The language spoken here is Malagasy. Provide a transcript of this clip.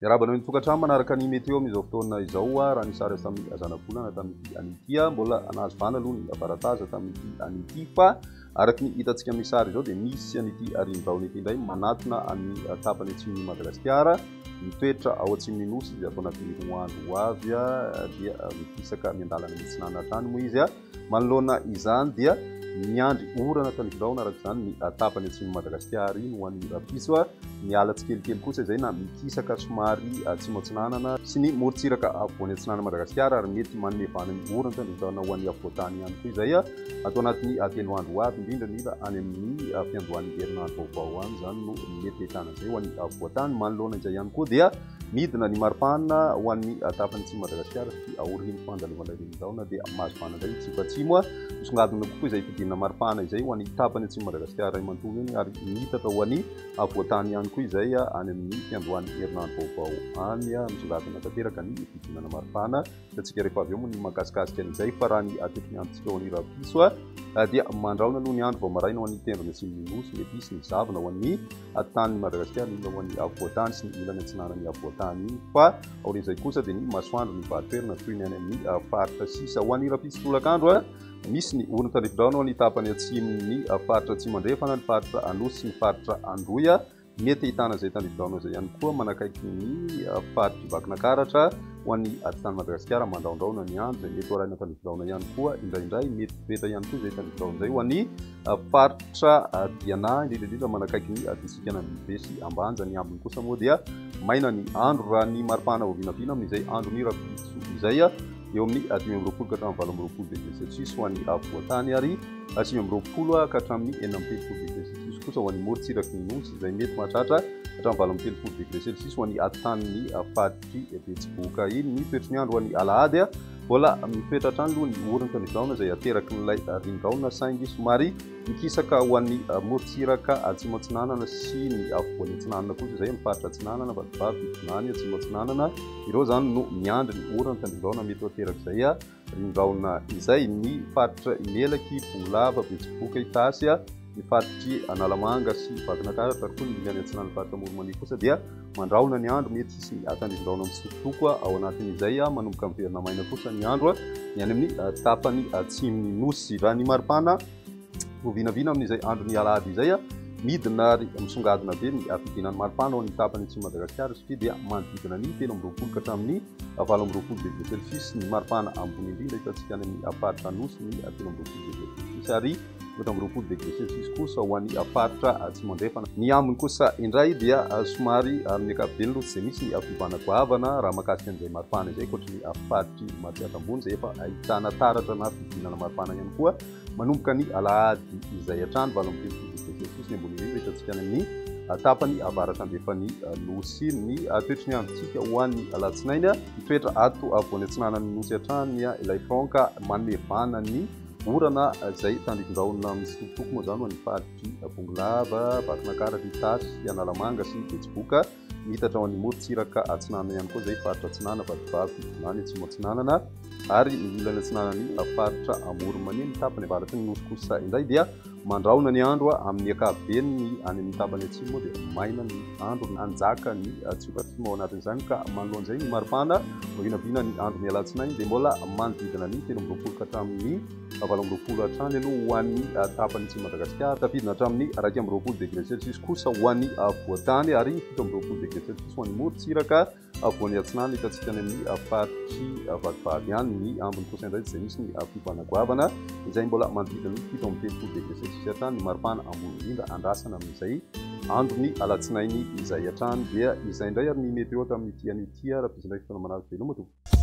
Miarahaba anao tokantrano manaraka ny météo amin'izao fotoana izao. Raha ny sary azo tamin'ny zanabolana tamin'ity anio ity, mbola nahazo vahana aloha ny varataza tamin'ity anio ity, fa araka ny hitantsika amin'ny sary izao dia misy an'ity rian-drahona ity indray manatona an'ny tapany atsimon'i Madagasikara. Mitoetra ao atsimon'ny Nosy izy ato anatin'ny 2 andro ho avy, dia mikisaka miandalana mitsinanana hatrany moa izy. Manoloana izany dia miandry orana tandrifindrahona araka izany ny tapany atsimon'i Madagasikara iny ho an'ny rahampitso. Miala tsikelikely kosa izay na mikisaka somary atsimo atsinanana sy ny morontsiraka afovoany atsinanan'i Madagasikara, ary mety manome vahana ny orana tandrifindrahona ho an'ny afovoantany ihany koa izay ato anatin'ny 3 andro ho avy, indrindra indrindra any amin'ny fiandohan'ny herinandro vaovao any izany no mety ahitana izay ho an'ny afovoantany. Manoloana izay ihany koa dia midina ny maripana ho an'ny tapany atsimon'i Madagasikara satria aorian'ny fandalovana ririndrahona dia mahazo vahana indray ny tsioka atsimo. Misongadina kokoa izay fidinana maripana izay ho an'ny tapany atsimon'i Madagasikara iray manontolo iny, ary miitatra ho an'ny afovoantany ihany koa izay any amin'ny fiandohan'ny herinandro vaovao any. Misongadina tanteraka ny fidinana maripana. Hitantsika rehefa avy eo moa ny mahakasikasika an'izay, fa raha ny toetry ny androntsika ho an'ny rahampitso dia mandrahona aloha ny andro vao maraina ho an'ny tendrony atsimon'ny Nosy, mety hisy ny zavona ho an'ny tanin'i Madagasikara, indrindra ho an'ny afovoantany sy ny ilany atsinanan'ny afovoantany iny, fa aorian'izay kosa dia ny masoandro no mibahan-toerana toy ny any amin'ny faritra sisa. Ho an'ny rahampitso tolakandro, misy ny orona tandrifin-drahona ho an'ny tapany atsimon'ny faritra Atsimo Andrefana, ny faritra Anosy sy ny faritra Androy. Mety ahitana izay tandrifindrahona izay ihany koa manakaiky ny faritr'i Vakinankaratra. Ho an'ny atitan'i Madagasikara, mandrahondrahona ny andro izay mety ho arahina tandrifindrahona ihany koa indraindray. Mety hitoetra ihany koa izay tandrifindrahona izay ho an'ny faritra Diana, indrindra indrindra manakaiky ny distrikan'Ambilobe sy Ambanja. Ny ambiny kosa moa dia maina ny andro raha ny maripana vao vinavina amin'izay andron'ny rahampitso izay, eo amin'ny 25 ka hatramin'ny 28 degré celsius ho an'ny afovoantany, ary 29 ka hatramin'ny 36 degré celsius kosa ho an'ny morontsiraky ny Nosy, izay mety mahatratra hatramin'ny 38 degré celsius ho an'ny atitan'ny faritr'i Betsiboka iny. Ny toetry ny andro ho an'ny alahady, mbola mitoetra hatrany aloha ny orona tandrifindrahona izay aterakin'ilay rindrahona, saingy somary mikisaka ho an'ny morontsiraka atsimo atsinanana sy ny afovoany atsinanana kosa izay amin'ny faritra atsinanana, Vatovavy, Fitovinany, Atsimo Atsinanana. Ireo izany no miandry ny orana tandrifindrahona mety ho aterak'izay rindrahona izay. Ny faritra Melaky, Bongolava, Betsiboka, Itasy, ny faritr'i Analamanga sy Vakinankaratra ary koa ny ilany atsinanan'ny faritra Amoron'i Mania kosa dia mandrahona ny andro, mety hisy ny tandrifindrahona mitsitokotoko ao anatin'izay. Manomboka miverina maina kosa ny andro ny any amin'ny tapany atsimon'ny Nosy. Raha ny maripana no vinavina amin'izay andron'ny alahady izay, midina ary misongadina be ny fidinan'ny maripana ao amin'ny tapany atsimon'i Madagasikara satria dia manodidina ny 23 ka hatramin'ny 28 degré celsius ny maripana ambony indrindra hitantsika any amin'ny faritra Anosy ny 23 degré celsius, ary 24 degré celsius kosa ho an'ny faritra Atsimo Andrefana. Ny ambiny kosa indray dia somary amin'ny ankapobeny aloha tsy dia misy ny fiovana goavana raha mahakasika an'izay maripana izay, ankoatry ny faritr'i Matsiatra Ambony izay efa ahitana taratra na fidinana maripana ihany koa manomboka ny alahady izay hatrany. 38 degré celsius ny ambony indrindra hitantsika any amin'ny tapany avaratra andrefan'ny Nosy. Ny toetry ny androntsika ho an'ny alatsinainy, mitoetra ato afovoany atsinanan'ny Nosy hatrany ilay front ka manome vahana ny orana izay tandrifindrahona mitsitokotoko moa izany ho an'ny faritr'i Bongolava, Vakinankaratra, Itasy, Analamanga sy Betsiboka. Miitatra ho an'ny morontsiraka atsinanana ihany koa izay faritra Atsinanana, Vatovavy, Fitovinany, Atsimo Atsinanana ary ny ilany atsinanan'ny faritra Amoron'i Mania. Ny tapany avaratry ny Nosy kosa indray dia mandrahona ny andro amin'ny ankapobeny, ny any amin'ny tapany atsimo moa dia maina ny andro, hanjaka ny tsioka atsimo ao anatin'izany ka manoloana izay ny maripana vinavina ny andron'ny alatsinainy dia mbola manodidina ny 23 ka hatramin'ny 28 hatrany aloha ho an'ny tapany atsimon'i Madagasikara, tafidina hatramin'ny 21 degré celsius kosa ho an'ny afovoantany ary 27 degré celsius ho an'ny morontsiraka afovoany atsinanana hitantsika any amin'ny faritry Vatovavy any. Ny ambiny kosa indray izay misy ny fiovana goavana izay mbola manodidina ny 37 degré celsius hatrany ny maripana ambony indrindra andrasana amin'izay andron'ny alatsinainy izay hatrany. Dia izay indray ary ny météo tamin'ity anio ity ary raha indray fotoana manaraka veloma tompoko.